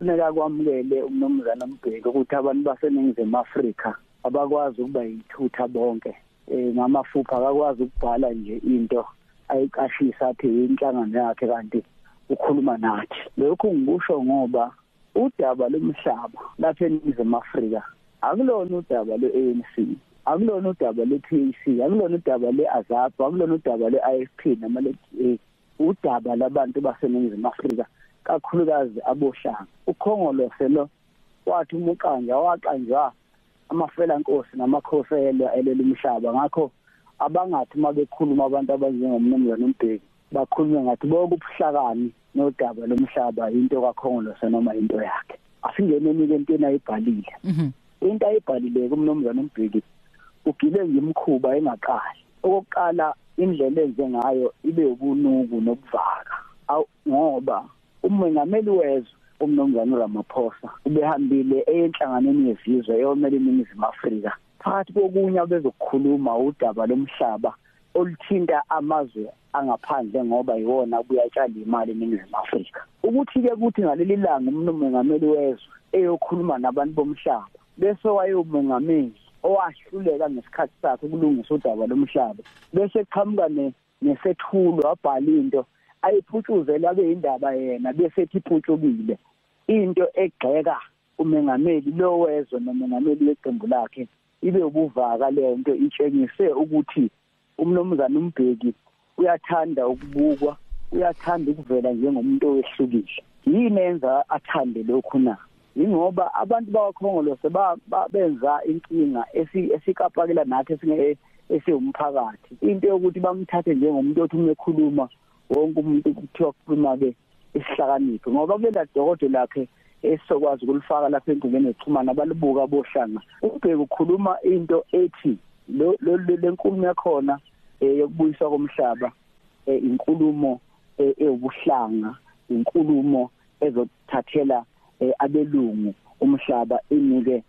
Kufuneka kwamukele umnumzana Mbeki ukuthi abantu baseNingizimu Afrika abakwazi ukuba yithutha bonke. Ngamafupha akakwazi ukubhala nje into ayiqashisa athi inhlangano yakhe kanti ukhuluma nathi. Lokhu ngikusho ngoba udaba lomhlaba lapha eNingizimu Afrika akulona udaba lwe-ANC, akulona udaba lwe-PAC, akulona udaba lwe-AZAPO, akulona udaba lwe-IFP noma lwe-DA. Udaba labantu baseNingizimu Afrika, kakhulukazi abohlanga. Ukhongolose lo wathi umuqanja waqanjwa amafelankosi namakhosi elwela umhlaba. Ngakho abangathi uma bekhuluma abantu abanjengomnumzane uMbeki bakhulume ngathi bonke ubuhlakani nodaba lomhlaba into kaKhongolose noma into yakhe. Asingeneni ke entweni ayibhalile. Into ayibhalile kumnumzane uMbeki ugile ngimkhuba engaqali. Okokuqala, indlela enze ngayo ibe ubunuku nobuvaka, ngoba umengameli wezwe umnumzane Ramaphosa ubehambile enhlanganweni yezizwe eyomele iNingizimu Afrika. Phakathi kokunye abezokukhuluma udaba lomhlaba oluthinta amazwe angaphandle ngoba iwona ubuyatshala imali eNingizimu Afrika. Ukuthi-ke kuthi ngaleli langa umengameli wezwe eyokhuluma nabantu bomhlaba, bese wayewumengameli owahluleka ngesikhathi sakhe ukulungisa udaba lomhlaba, bese qhamuka nesethulo abhala into ayiphutshuzela abe indaba yena, bese ethi iphutshukile into egxeka umengameli lo wezwe nomengameli weqembu lakhe. Ibe ubuvaka leyo nto, itshengise ukuthi umnumzane uMbeki uyathanda ukubukwa, uyathanda ukuvela njengomuntu owehlukile. Yini enza athande lokhu na? Ingoba abantu bakwaKhongolose benza inkinga esikapakela nathi esiwumphakathi, into yokuthi bamthathe njengomuntu othi uma ekhuluma wonke umuntu kuthiwa kukhuluma-ke isihlakaniphi, ngoba kulela dokodo lakhe esizokwazi ukulifaka lapha enkundleni yokuxhumana abalibuka abohlanga. UMbeki ukhuluma into ethi le nkulumo yakhona yokubuyiswa komhlaba inkulumo ewubuhlanga, inkulumo ezothathela abelungu umhlaba inike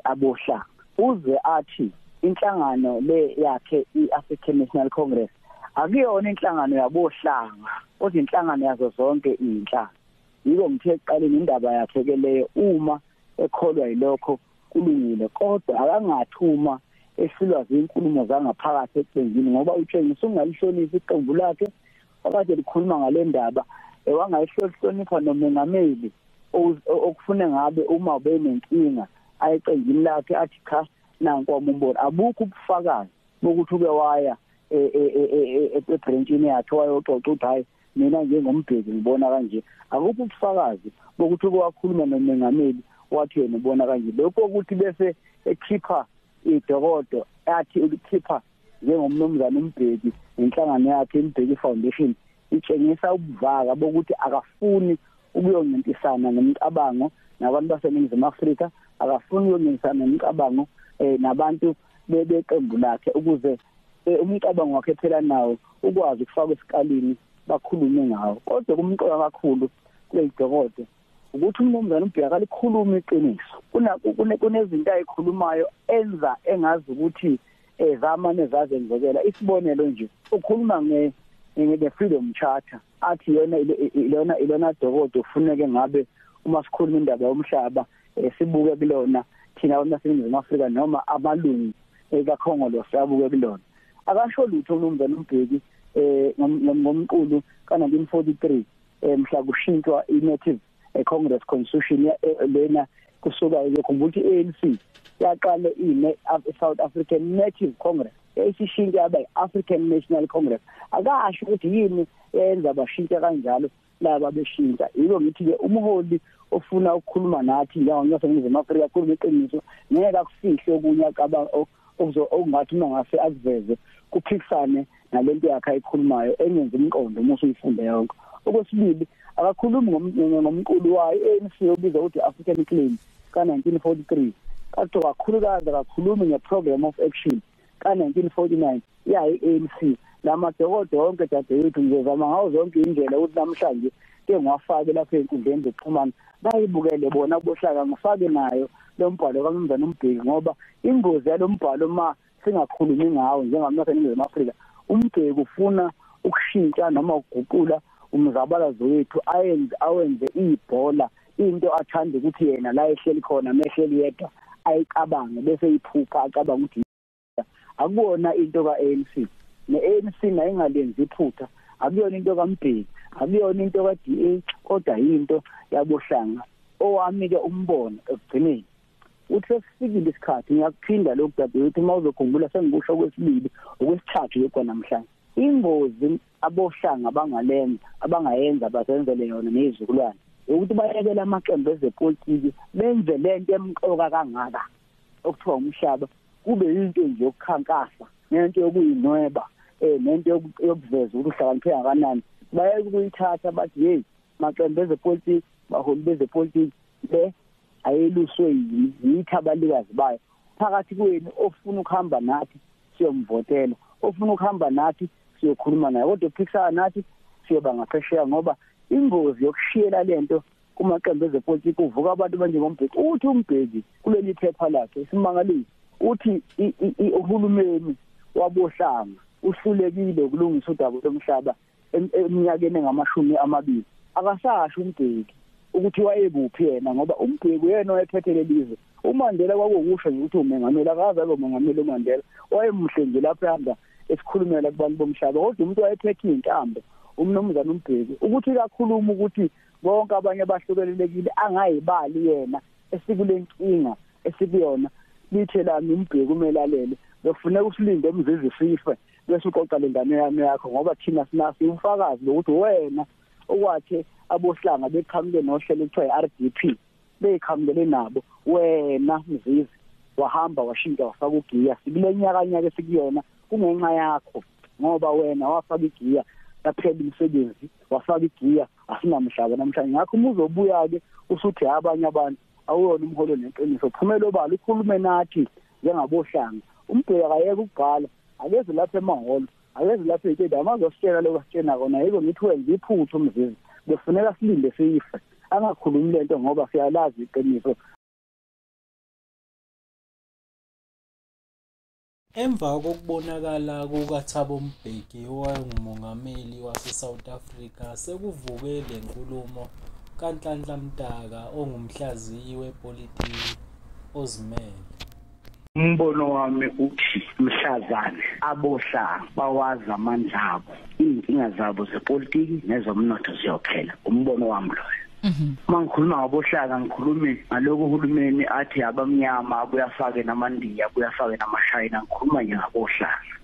abohlanga. Uze athi inhlangano le yakhe i-African National Congress akuyona inhlangano yabohlanga, kodwa inhlangano yazo zonke iy'nhlanga. Yiko ngithe ekuqaleni indaba yakhe ke leyo, uma ekholwa yilokho kulungile, kodwa akangathuma ehlulwa zinkulumo zangaphakathi eqenjini, ngoba utshengisa ungalihloniphi iqembu lakhe okade likhuluma ngale ndaba, wangayihlonipha nomengameli okufune ngabe uma benenkinga ayeqenjini lakhe athi cha nanku umbono. Abukho ubufakazi bokuthi uke waya ebranchini yakhe wayoxoxa ukuthi hayi mina njengoMbeki ngibona kanje. Akukho ubufakazi bokuthi uke wakhuluma nomengameli wathi yena ubona kanje. Lokho ukuthi bese ekhipha idokodo athi ulikhipha njengomnumzane uMbeki nenhlangano yakhe iMbeki Foundation itshengisa ubuvaka bokuthi akafuni ukuyoncintisana ngemicabango nabantu baseNingizimu Afrika, akafuni ukuyoncintisana ngemicabango nabantu beqembu lakhe, ukuze umcabango wakhe phela nawo ukwazi ukufaka esikalini bakhulume ngawo. Kodwa kumqoka kakhulu kuleli dokodo ukuthi umnumzane uMbeki akalikhuluma iqiniso. Kunezinto ayikhulumayo enza engazi ukuthi zamane zazenzekela. Isibonelo nje, ukhuluma nge-Freedom Charter athi yona ilona dokodo kufuneke ngabe uma sikhuluma indaba yomhlaba sibuke kulona thina abantu baseNingizimu Afrika noma amalungu kaKhongolose abuke kulona. Akasho lutho umnumzane uMbeki ngomqulu ka-1943 mhla kushintshwa i-Native Congress Constitution lena kusuka ukukhumbula ukuthi i-ANC yaqala ine-South African Native Congress, yayisishintsha yaba i-African National Congress. Akasho ukuthi yini eyenza bashintsha kanjalo laba beshintsha. Yiko ngithi-ke umholi ofuna ukukhuluma nathi njengaseNingizimu Afrika akhulume iqiniso, ngeke akufihle okunye okungathi uma ngase akuveze kuphikisane nalento yakhe ayikhulumayo engenza umqondo uma usuyifunde yonke. Okwesibili, akakhulumi ngomqulu wayo i-ANC obizwa ukuthi African Claim ka-1943, kodwa kakhulukazi akakhulumi nge-Program of Action ka-1949 yayo i-ANC. Lamadokodo wonke dadewethu ngizozama ngawo zonke indlela ukuthi namhlanje ke ngiwafake lapha ey'nkundleni zokuxhumana bayibukele bona bohlaka, ngifake nayo lo mbhalo kamnumzane uMbeki, ngoba ingozi yalo mbhalo uma singakhulumi ngawo njengabantu baseNingizimu Afrika, uMbeki ufuna ukushintsha noma ukuguqula umzabalazo wethu awenze ibhola Into athanda ukuthi yena la ehleli khona mehleli yedwa ayicabange bese iphupha acabanga ukuthi akubona into ka-ANC. Ne-ANC nayingalenzi iphutha, akuyona into kaMbeki, akuyona into ka-DA, kodwa into yabohlanga. Owami-ke umbono ekugcineni uthi sesifikile isikhathi, ngiyakuphinda lokhu dadewethu, uma uzokhumbula sengikusho okwesibili okwesithathu lokhu namhlanje. Ingozi abohlanga abangalenza abangayenza basenzele yona nezizukulwane ukuthi bayekele amaqembu ezepolitiki benze lento emqoka kangaka okuthiwa umhlaba kube into nje yokukhankasa nento yokuyinweba nento yokuveza ukuthi uhlakaniphe kangakanani. Bayeke ukuyithatha bathi hey, maqembu ezepolitiki, baholi bezepolitiki le ayeluswe yini, yithi abalikazi bayo. Phakathi kwenu ofuna ukuhamba nathi siyomvotela, ofuna ukuhamba nathi siyokhuluma naye, kodwa uphikisana nathi siyoba ngaphesheya. Ngoba ingozi yokushiyela lento kumaqembu ezepolitiki uvuka abantu abanjengoMbeki. Uthi uMbeki kuleli phepha lakhe isimangaliso uthi uhulumeni wabohlanga uhlulekile ukulungisa udaba lomhlaba eminyakeni engamashumi 20. Akasasho uMbeki ukuthi wayekuphi yena, ngoba uMbeki uyena owayephethe lelizwe. uMandela kwakuwukusho nje ukuthi umengameli, akaze abe umengameli uMandela, wayemuhle nje lapho ehamba esikhulumela kubantu bomhlaba. Kodwa umuntu wayephethe iy'ntambo umnumzane uMbeki, ukuthi kakhuluma ukuthi bonke abanye abahlukelelekile angayibali yena esikule nkinga esikuyona. Lithe lami uMbeki umelalele, bekufuneka usilinde emzizi sife bese uqoqa le ngane yami yakho, ngoba thina sinaso ubufakazi bokuthi wena okwathe abohlanga beqhamuke nohlelo ekuthiwa i-RDP beyiqhamukele nabo, wena Mzizi wahamba washintsha wafaka ugiya. Sikule nyaka esikuyona kungenxa yakho, ngoba wena wafaka igiya yaphela imisebenzi, wafaka igiya asinamhlaba namhlanje. Ngakho uma uzobuya-ke usuthi abanye abantu awuyona umholo neqiniso, phumela obala ukhulume nathi njengabohlanga. uMbeki akayeke ukubhala, akeze lapha emahholo, akeze lapha ey'tediyamu azositshela lokho asitshena kona. Yiko ngithi wenza iphutha uMzizi, bekufuneka silinde sife, angakhulumi lento ngoba siyalazi iqiniso. Emva kokubonakala kukaThabo Mbeki owayengumongameli wase-South Africa sekuvuke le nkulumo kaNhlanhla Mtaka ongumhlaziyi wepolitiki ozimele. Umbono wami uthi mhlazane abohlanga bawazi amandla abo, iy'nkinga zabo zepolitiki nezomnotho ziyophela. Umbono wami loyo. Uma ngikhuluma ngabohlanga ngikhulumi ngalokhu uhulumeni athi abamnyama abuye afake namaNdiya abuye afake namaShayina, ngikhuluma nje ngabohlanga.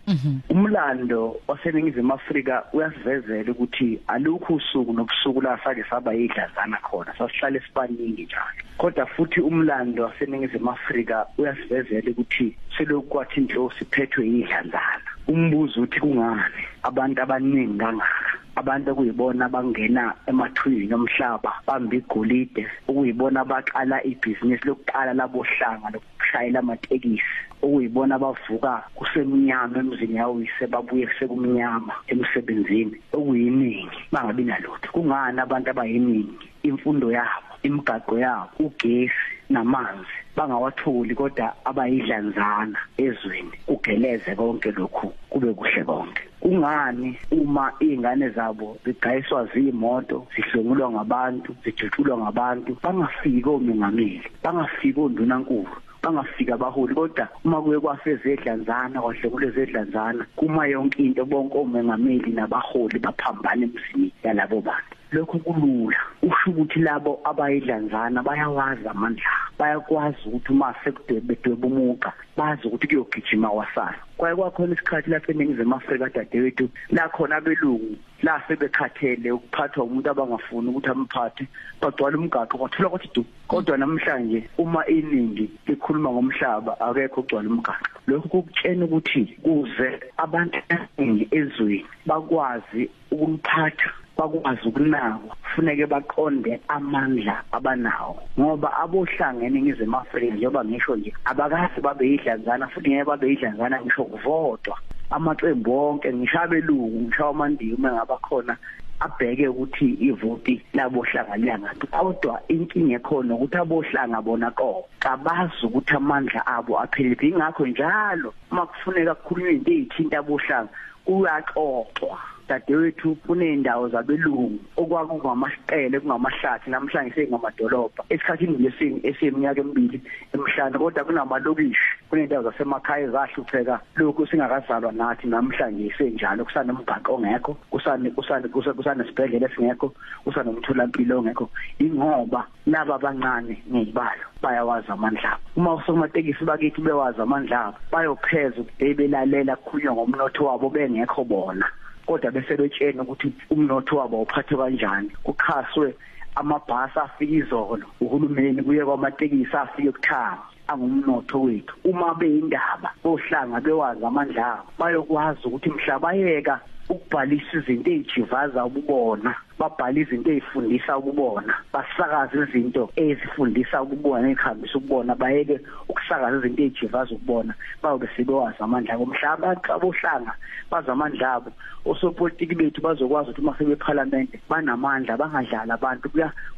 Umlando waseNingizimu Afrika uyasivezela ukuthi alukho usuku nobusuku la sake saba yidlanzana khona, sasihlale sibaningi njalo. Kodwa futhi umlando waseNingizimu Afrika uyasivezela ukuthi selokhu kwathi inhloso iphethwe yidlanzana. Umbuzo uthi kungani abantu abaningi kangaka, abantu okuyibona abangena emathuneni omhlaba bamba igolide, okuyibona abaqala ibhizinisi lokuqala labohlanga lokushayela amatekisi, okuyibona abavuka kusemnyama emzini yawise babuye sekumnyama emsebenzini, okuyiningi bangabi nalutho. Kungani abantu abayiningi imfundo yabo, imigaqo yabo, ugesi namanzi bangawatholi, kodwa abayidlanzana ezweni kugeleze konke lokhu kube kuhle konke? Kungani uma iy'ngane zabo zigayiswa ziyimoto, zihlongulwa ngabantu, zijutshulwa ngabantu, bangafiki omengameli, bangafiki ondunankulu, bangafiki abaholi, kodwa uma kuye kwafeza edlanzana kwadlekule ezedlanzana kuma yonke into, bonke omengameli nabaholi baphambana emzini yalabo bantu? Lokho kulula usho ukuthi labo abayidlanzana bayawazi amandla, bayakwazi ukuthi uma sekudweba umugqa bazi ukuthi kuyogijima wasala. Kwaye kwakhona isikhathi lapha eNingizimu Afrika dadewethu la khona abelungu la sebekhathele ukuphathwa umuntu abangafuni ukuthi amphathe, bagcwala umgaqo kwathola kwathi du. Kodwa namhlanje uma iningi likhuluma ngomhlaba akekho ogcwala umgaqo. Lokhu kukutshena ukuthi kuze abantu abaningi ezweni bakwazi ukumphatha, bakwazi ukunakwa, kufuneke baqonde amandla abanawo, ngoba abohlanga eNingizimu Afrika njengoba ngisho nje abakaze babe yidlanzana futhi ngeke babe yidlanzana ngisho kuvodwa. Amaqembu wonke ngisho abelungu ngisho amaNdiya uma ngaba khona abheke ukuthi ivoti labohlanga liyangaphi. Kodwa inkinga ekhona ukuthi abohlanga bona qobo kabazi ukuthi amandla abo aphelele. Ingakho njalo uma kufuneka kukhulunywe into eyithinta abohlanga kuyaxoxwa Dadewethu, kuney'ndawo zabelungu okwakungamasiqele kungamahlathi, namhlanje sengamadolobha. Esikhathini nje esiyiminyaka emibili emihlanu, kodwa kunamalokishi, kuney'ndawo zasemakhaya ezahlupheka lokhu singakazalwa nathi, namhlanje senjalo. Kusanomgaqo ongekho, kusanesibhedlela esingekho, kusanomtholampilo ongekho, ingoba laba abancane ngey'balo bayawazi amandla abo. Uma osomatekisi bakithi bewazi amandla abo, bayopheza belalela kukhulunywa ngomnotho wabo bengekho bona, kodwa bese betshena ukuthi umnotho wabo uphathwe kanjani. Kuxhaswe amabhasi afika izolo uhulumeni, kuye kwamatekisi afike kuthanga angumnotho wethu. Uma beyindaba bohlanga bewazi amandla abo, bayokwazi ukuthi mhla bayeka ukubhalisa izinto ezijivaza ububona, babhala izinto ezifundisa ukubona, basakaze izinto ezifundisa ukubona nezikhambisa ukubona, bayeke ukusakaza izinto ezijivaza ukubona, bayobe sebewazi amandla abo. Mhlaba abohlanga bazi amandla abo, osopolitiki bethu bazokwazi ukuthi uma sebephalamende banamandla, bangadlali abantu.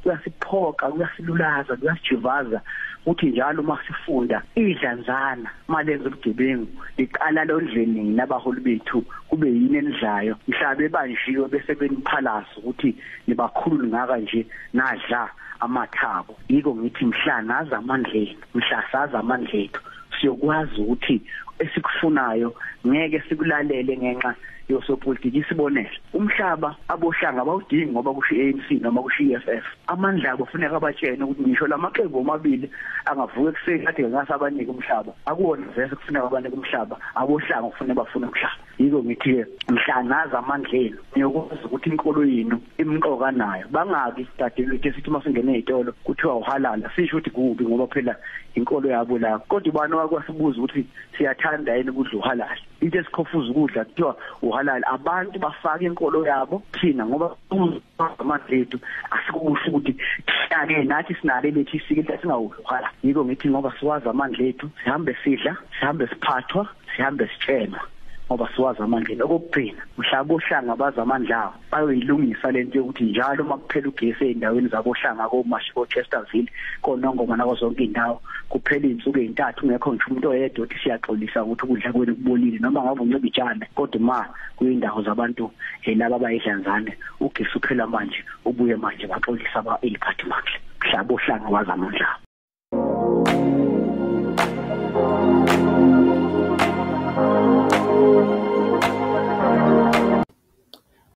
Kuyasiphoqa, kuyasilulaza, kuyasijivaza ukuthi njalo uma sifunda idlanzana malenza ubugebengu liqala londleni nabaholi bethu, kube yini enidlayo mhla bebanjiwe bese beniphalaza ukuthi nibakhulu ngaka nje nadla amathabo. Yiko ngithi mhla nazi amandleni, mhla sazi amandla ethu, siyokwazi ukuthi esikufunayo ngeke sikulalele ngenxa yosopolitiki. Isibonelo, umhlaba abohlanga bawudingi ngoba kusho i-ANC noma kusho i-EFF. Amandla abo kufuneka abatshene ukuthi ngisho lamaqembu omabili angavuka ekuseni kade ngase abanike umhlaba, akuwona vese kufuneka abanike umhlaba, abohlanga kufuneka bafune umhlaba. Yiko ngithi-ke mhla nazi amandla enu, niyokwazi ukuthi inkolo yenu imqoka nayo. Bangabi dadewethu esithi uma singene ey'tolo kuthiwa uhalala, sisho ukuthi kubi ngoba phela inkolo yabo la. Kodwa ubani owakwasibuza ukuthi siyathanda yini ukudla uhalala? Into esikhofuza ukudla kuthiwa uhalala. Abantu bafaka inkolo yabo, thina ngoba amandla ethu asikusho ukuthi thina-ke nathi sinalo elethu isiko into esingawudli uhalala. Yiko ngithi ngoba siwazi amandla ethu, sihambe sidla, sihambe siphathwa, sihambe sitshenwa, ngoba siwazi amandla. Okokugcina, mhla bohlanga bazi amandla abo, bayoyilungisa lento yokuthi njalo uma kuphela ugesi ey'ndaweni zabohlanga, koMashi, koChesterville, koNongoma nako zonke iy'ndawo, kuphela iy'nsuku ey'ntathu kungekho ngisho umuntu oyedwa othi siyaxolisa ukuthi ukudla kwenu kubolile, noma ngabe uncibijane. Kodwa ma kuyindawo zabantu laba abayidlanzane, ugesi uphela manje ubuye manje, baxolisa iy'phathimandla. Mhla bohlanga wazi amandla abo.